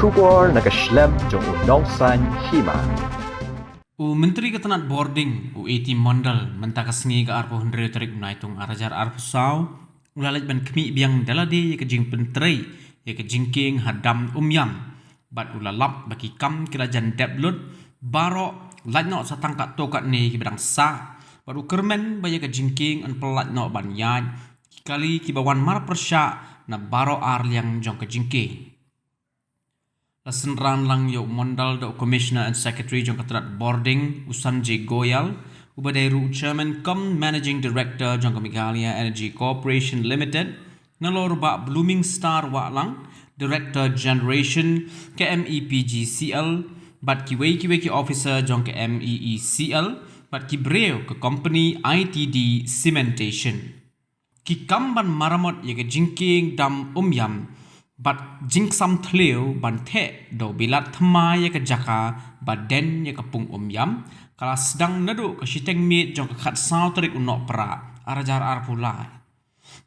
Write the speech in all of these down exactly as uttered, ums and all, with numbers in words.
Khubor na ka shlem jong u Nongsaiñ Hima. U Myntri ka tnat bording, u A T Mondal, mynta ka sngi ka arphew hynriew tarik u Naitung ar hajar arphew saw, u la leit ban khmih biang da lade ïa ka jingpyntrei ïa ka jingkieng ha dam Umiam. Bad u la lap ba ki kam ki la jan dep lut baroh, lait noh sa tang katto katne kiba dang sah. Bad u kyrmen ba ïa ka jingkieng yn pyllait noh ban ïaid ki kali kiba wan marpyrshah na baroh ar liang jong ka jingkieng. La synran lang ïa u Mondal da u Commissioner and Secretary jong ka tnat bording, u Sanjay Goyal, uba dei ruh u Chairman cum Managing Director jong ka Meghalaya Energy Corporation Limited, nalor u Bah Blooming Star Wahlang, Director Generation ka M E P G C L, bad kiwei kiwei ki officer jong ka M E E C L, bad ki briew ka company I T D Cementation. Ki kam ban maramot ïa ka jingkieng dam Umiam bad jingsam thliew ban theh da u bilat thymmai ïa ka jaka ba den ïa ka pung Umiam, ka la sdang naduh ka shiteng miet jong ka khatsaw tarik u Nohprah ar hajar arphew lai.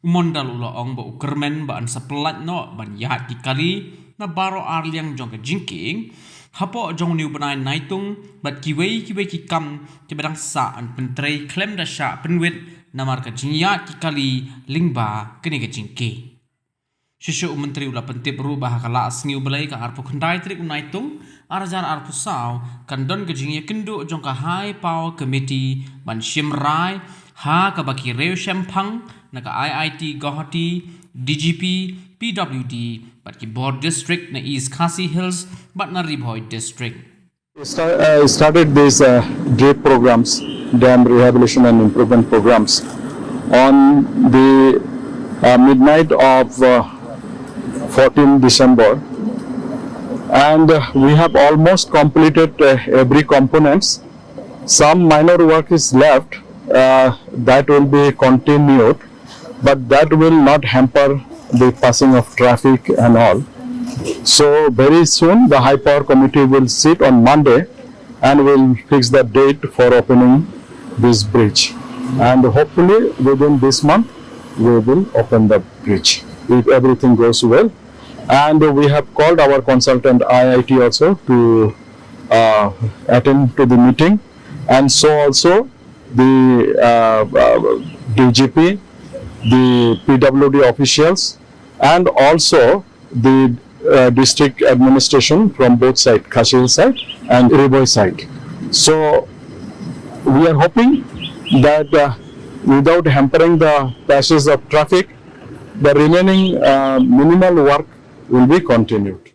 U Mondal u la ong ba u kyrmen ba yn sa pyllait noh ban ïaid ki kali na baroh ar liang jong ka jingkieng hapoh jong une u bnai Naitung, bad kiwei kiwei ki kam kiba dang sah yn pyntrei khlem da shah pynwit namar ka jingïaid ki kali lyngba kane ka jingkieng. Shuh shuh u Myntri u la pyntip ruh ba ha ka Laisngi U Blei ka arphew khyndai tarik u Naitung ar hajar arphew saw kan don ka jingïakynduh jong ka High Power Committee ban shim rai ha kaba ki riewshemphang na ka I I T Guwahati, D G P, P W D, bad ki bor district na East Khasi Hills bad na Ri Bhoi District. Sta- uh, started these uh, DRIP programs, dam rehabilitation and improvement programs, on the uh, midnight of uh, fourteenth December, and uh, we have almost completed uh, every components. Some minor work is left uh, that will be continued, but that will not hamper the passing of traffic and all. So very soon the high power committee will sit on Monday and will fix the date for opening this bridge. And hopefully within this month we will open the bridge if everything goes well. And we have called our consultant I I T also to uh, attend to the meeting, and so also the uh, uh, D G P, the P W D officials, and also the uh, district administration from both side, Khasi Hills side and Ri Bhoi side. So we are hoping that uh, without hampering the passage of traffic, the remaining uh, minimal work will be continued.